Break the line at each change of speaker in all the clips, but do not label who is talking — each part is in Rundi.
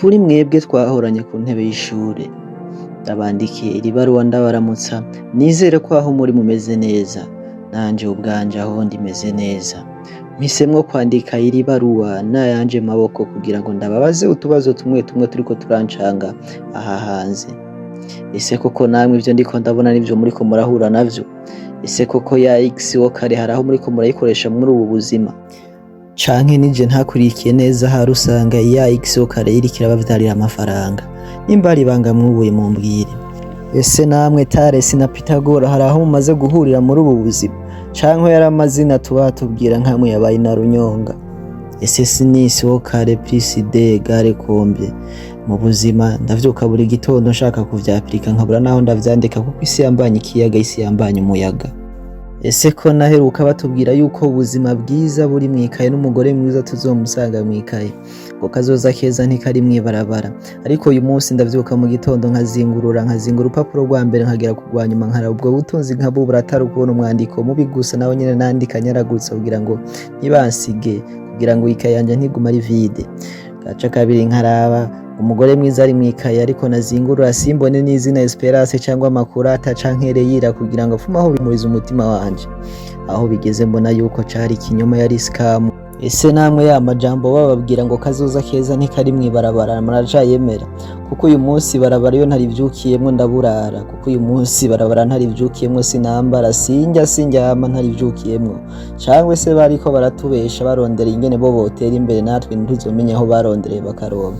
Kuri mwebwe twahoranye ku ntebe y'ishure, ndabandikiye iri baruwa ndabaramutsa, nizere ko aho muri mumeze neza, nanje ubwanje aho ndi meze neza. Mpisemwo kwandika iri baruwa n'ayanje maboko kugira ngo ndababaze utubazo tumwe tumwe turiko turancanga aha hanze. Ese koko namwe ivyo ndiko ndabona nivyo muriko murahura navyo? Ese koko ya x au carré hari aho muriko murayikoresha muri ubu buzima? Canke nije ntakurikiye neza, hari usanga ya x au carré iriko irabavyarira amafaranga? Nimba hari ibanga mwubuye, mumbwire. Ese namwe Taresi na Pitagora hari aho mumaze guhurira muri ubu buzima? Canke yari amazina tuba tubwira nkamwe yabaye na Runyonga? Ese sinus au carré plus deux égale combien? Mu buzima ndavyuka buri gitondo nshaka kuvyapirika, nkabura naho ndavyandika, kuko isi yambanye ikiyaga, isi yambanye umuyaga. Ese ko naheruka batubwira yuko ubuzima bwiza buri mwikaye, n'umugore mwiza tuzomusanga mwikaye, ngo kazoza keza ntikari mw'ibarabara, ariko uyu munsi ndavyuka mu gitondo nkazingurura, nkazingura urupapuro rwa mbere, nkagera ku rwa nyuma, nkaraba ubwo butunzi nkabubura, atari ukubona umwandiko mubi gusa, nawe nyene nandika nyaragutse kugira ngo ntibansige, kugira ngo ikaye yanje ntigume ari vide. Gaca kabiri nkaraba umugore mwiza ari mwikaye, ariko nazingurura simbone n'izina Esperance cyangwa Makurata canke Reyira, kugira ngo apfume aho bimuriza umutima wanje. Aho bigeze mbona yuko cari ikinyoma, yari scam. Ese namwe ya majambo bababwira ngo kazoza keza ntikari mw'ibarabara muracayemera? Kuko uyu munsi ibarabara iyo ntarivyukiyemwo ndaburara, kuko uyu munsi ibarabara ntarivyukiyemwo sinambara, sinjya, sindyama ntarivyukiyemwo. Cangwe se bariko baratubesha barondera ingene bo botera imbere, natwe ntituzomenye aho barondereye bakaronka?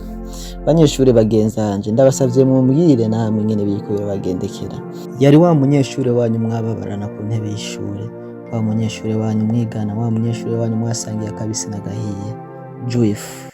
Banyeshure bagenzanje, ndabasavye mumbwire namwe ingene biriko birabagendekera. Yari wa munyeshure wanyu mwababarana ku ntebe y'ishure, wa munyeshure wanyu mwigana, wa munyeshure wanyu mwasangiye akabisi n'agahiye, Juif.